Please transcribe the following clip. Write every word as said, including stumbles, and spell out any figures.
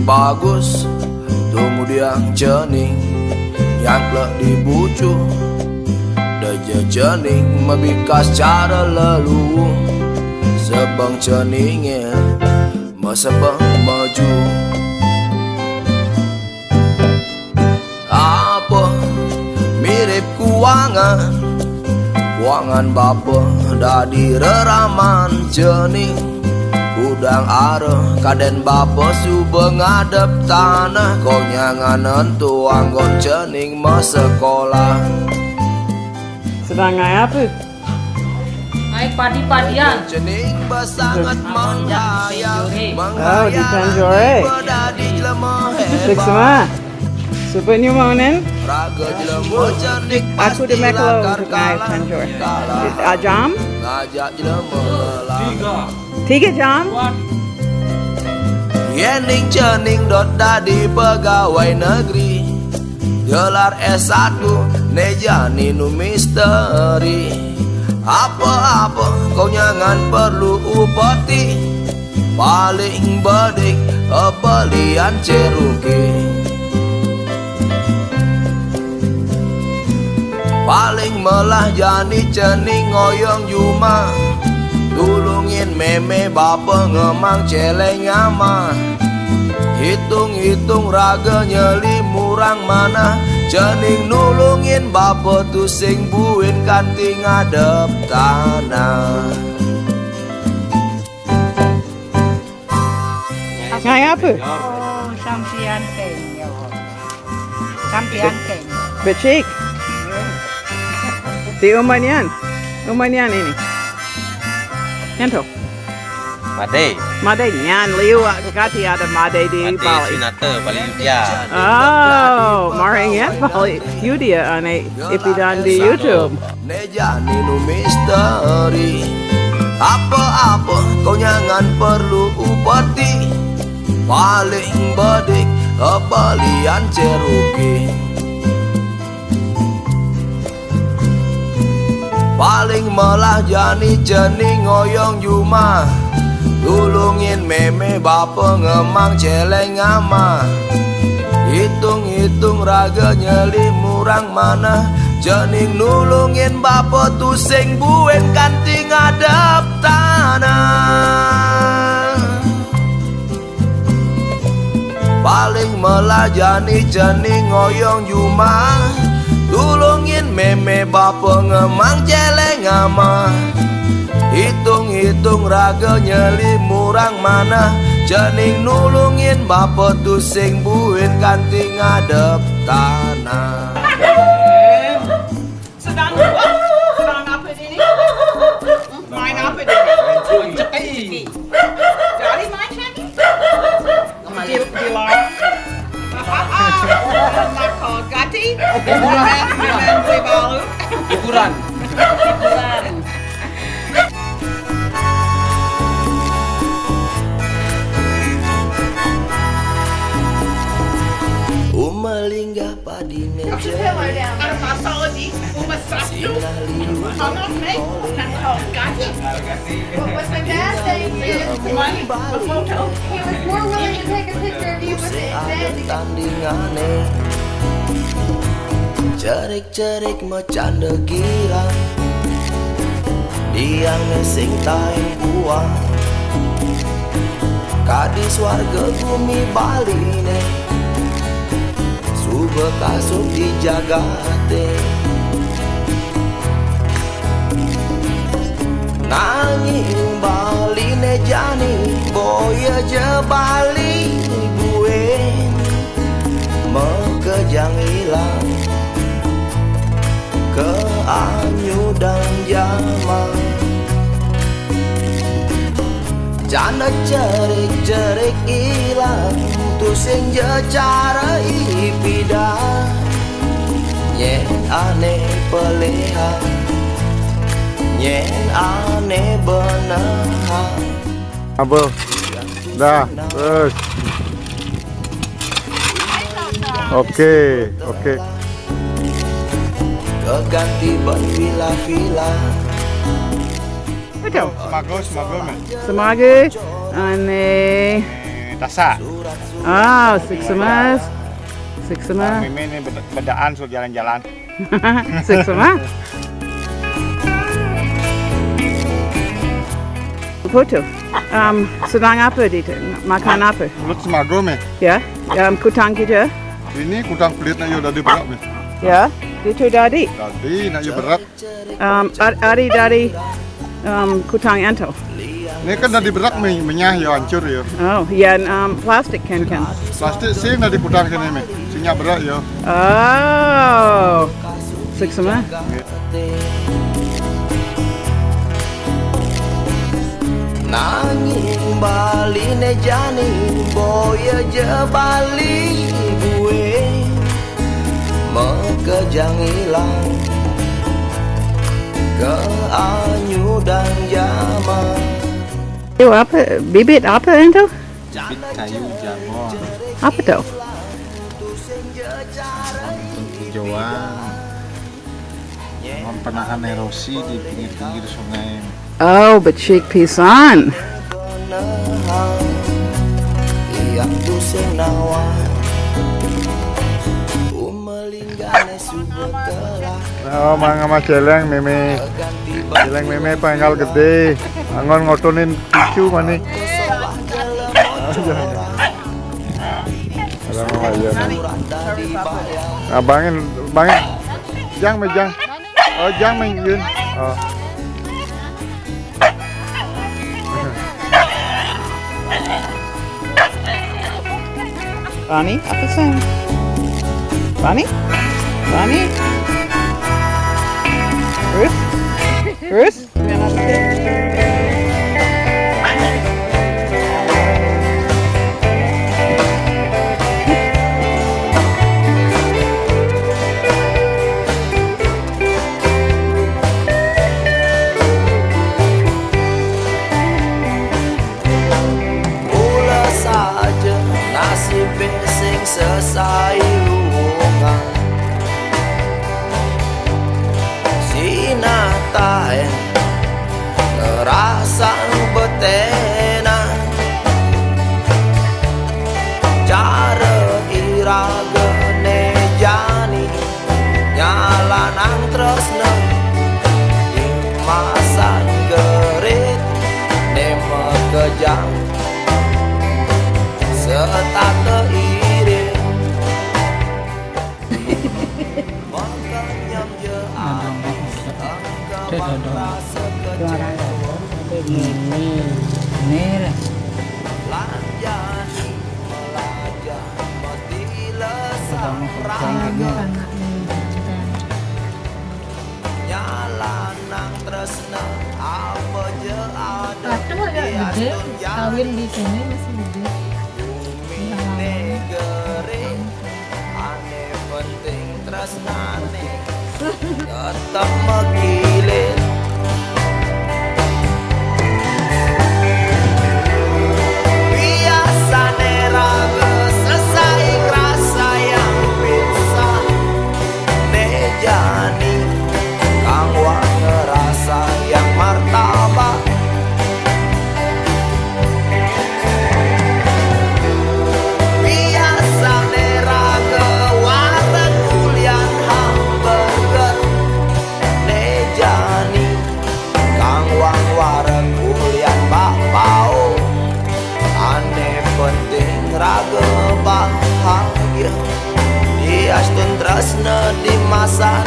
Bagus, tumudiang cening, nyangklek di bucu. Deje cening mebikas cara lelu, sebeng ceninge mesebeng meju. Apa mirip kuangan, kuangan bapa dadi reraman cening. Kudang areh kaden bapa suba ngadep tanah, konyangan entu anggon cening masekolah. Sedang ngai apa? Ngai padi-padian. Cening basanget menghayal, oh, di menghayal Tanjore. Dadi jelema hebat. Sik semua. Super new morning. Raga jelema cerdik. Aku pasti di Meklo lakar untuk ngai kalah. Tanjore. Kalah. Ah, jam? Ngajak jelema lelah. Tiga. Tiga jam? Kuat. Yening cening dot dadi pegawai negeri, gelar S satu, ne jani nu misteri. Apa-apa konyangan perlu upeti, paling bedik belian ceruki. Paling melah jani cening ngoyong jumah, tulungin meme bapa ngemang celeng amah. Hitung-hitung raga nyeli murang manah, cening nulungin bapa tusing buin kanti ngadep tanah. Ngai apa? Oh, sampian kenyot. Sampian kenyot. Becik. Di umah nian. Umah nian ini. Nyan tu. Madai. Madai nian liu kati ada madai di Bali. Madai Sinata, Bali Yudia. Oh, maring ya Bali Yudia ane ipidan di YouTube. Ne jani nu misteri, apa-apa konyangan perlu upeti, paling bedik belian ceruki. Paling melah jani cening ngoyong jumah, tulungin meme bapa ngemang celeng amah. Hitung-hitung raga nyeli murang manah, cening nulungin bapa tusing buin kanti ngadep tanah. Paling melah jani cening ngoyong jumah, tulungin meme bapa ngemang celeng amah. Hitung-hitung raga nyeli murang manah, cening nulungin bapa tusing buin kanti ngadep tanah. Sedang apa? Sedang apa ini? Main apa ini? Ceki. Dari mana ni? Di, di luar. Nakal gati. Hiburan. Hiburan. Hiburan. Umalinggah Padi meja. Ada masalah di rumah satu. Sinah liu. Panas, eh? Nakal gati. What was the bad thing is, money, a photo. He was more willing to take a picture of you with his bed. Tandingane. Cerik-cerik mecanda girang. Diang ne sing taen puang. Kadi swarga gumi Bali ne. Suba kasub di jagate. Nanging Bali ne jani, boya ja Bali buin makejang ilang kaanyudang jaman. Jana cerik-cerik ilang, tusing ja cara ipidan. Nyen ane pelihang, nyen ane benehang. Apa? Dah, terus. Okey, okey. Keganti ban vila-vila. Betul. Semaga, semaga, meh. Semaga, ane. Eh, tasak. Ah, sik semas. Sik semas. Mimi ini beda- bedaan suruh jalan-jalan. Sik semas. Foto. Um, sedang apa di makan apa? Mulut semago meh. Ya, um, kutang kita. Ini kutang pelit nak yo dari berak meh. Ya, itu tadi. Tadi nak yo berak. Um, ar- ari dari um, kutang anto. Ini kan dari berak meh, menyah ya hancur ya. Oh, ya, um, plastik kan kan. Plastik sing dari kutang kene meh. Sinya berak ya. Oh, sik semas. Nanging Bali ne jani boya je Bali gue mekejang ilang ke anyu dan jama. Itu apa? Bibit apa itu? Bibit kayu jambon. Apa tuh? Untuk hijauan. Memang penahan erosi di pinggir-pinggir sungai. Oh, becik pisan. Yang tusing nawan umelinggane subetelah. Oh, mang sama celeng meme. Celeng meme penggal gede. Angon ngotonin cucu mani. Ada mama iya. Nah, bangin, bangin. Jang mejang. Oh, jang meng yun. Oh. Rani, apa sih? Rani? Rani? Ruth? Ruth? Mula saja nasib sing sesai luungan. Sinataen ngerasang betena. Cara iragane jani nyalanang tresna. Imasan gerit ne mekejang setata irit. Makanyam je Dodong. Ini. Ini. Nyalanang tresna apa je ada. Waduh, agak gede. Kawin di sini masih gede. Bumi negeri ane penting tresnane tetep megilir. Biasane raga sesai ngrasa yang pisah. Ne jani kang wah ngerasa yang martabak. Biasane raga wareg kulian hamburger. Ne jani kang wah wareg kulian bakpao. Ane penting raga bahagia. Diastun tresna dimasan